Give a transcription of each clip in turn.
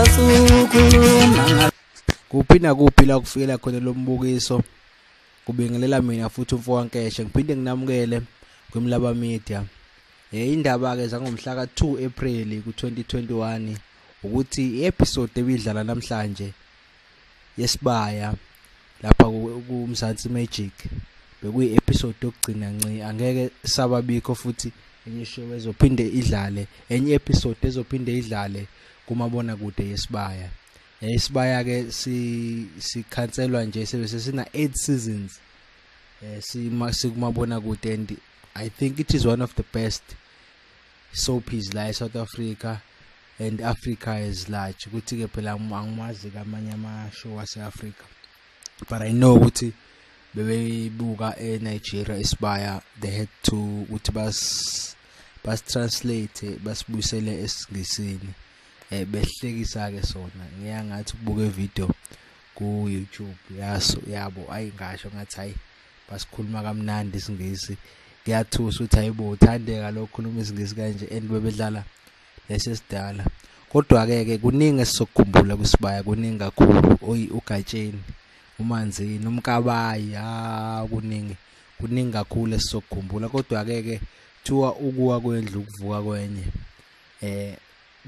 Wasukhuluma. Kuphi nakuphi la kufikela khona lo mbukiso, kubingelela mina futhi umfokaNkeshe, ngiphinde nginamukele kwiMlaba Media. Indaba ke zangomhla ka2 April ku2021 ukuthi i-episode ebidlala namhlanje yesibaya lapha kuMzansi Magic bekuyi episode yokugcina nci, angeke sababikho futhi enye show ezophinde idlale, enye episode ezophinde idlale kumabona kude yesibaya. Isibaya ke sikhanselwa nje, sebe sesina 8 seasons sikumabona kude, and I think it is one of the best soapies la eSouth Africa and Africa is large. Ukuthi ke phela angimazi kamanye ama show wase-Africa, but I know ukuthi bebeyibuka eNigeria isibaya, they had to ukuthi bas translate basibuyisele esiNgisini, behlekisa ke sona. Ngiyangathi ukubuka video ku YouTube yaso yabo, ayi ngasho ngathi hayi basikhuluma kamnandi isiNgisi, kuyathusa ukuthi hayibo uthandeka lokhuluma isiNgisi kanje, and bebedlala lesesidala. Kodwa ke kuningi esizokukhumbula kusibaya, kuningi kakhulu, uGatsheni, uManzini, uMkabayi, kuningi kuningi kakhulu esizokukhumbula. Kodwa ke kuthiwa ukuwa kwendlu ukuvuka kwenye.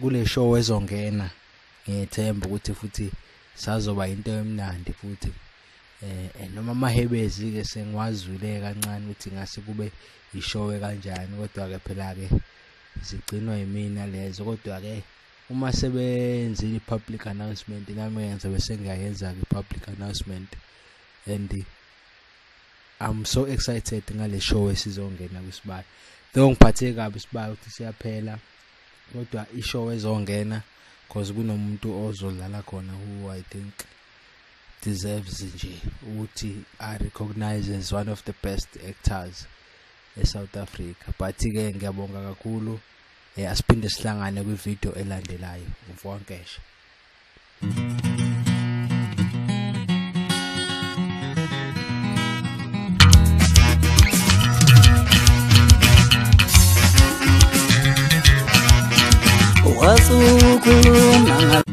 Kule show ezongena ngiyethemba ukuthi futhi sazoba into emnandi futhi, noma amahebezi ke sengiwazwile kancane ukuthi ngase kube ishow kanjani, kodwa ke phela ke zigcinwa yimina lezo. Kodwa ke uma sebenzile i-public announcement, nami ngizobe sengiyayenza ke i-public announcement, and I'm so excited ngale show esizongena kwisibaya. Though ngiphatheke kabi isibaya ukuthi siyaphela, kodwa ishow ezongena because kunomuntu ozodlala khona who I think deserves nje ukuthi I recognize as one of the best actors eSouth Africa. But ke ngiyabonga kakhulu, asiphinde sihlangane kwivideo elandelayo. UmfokaNkeshe. Wasukhuluma.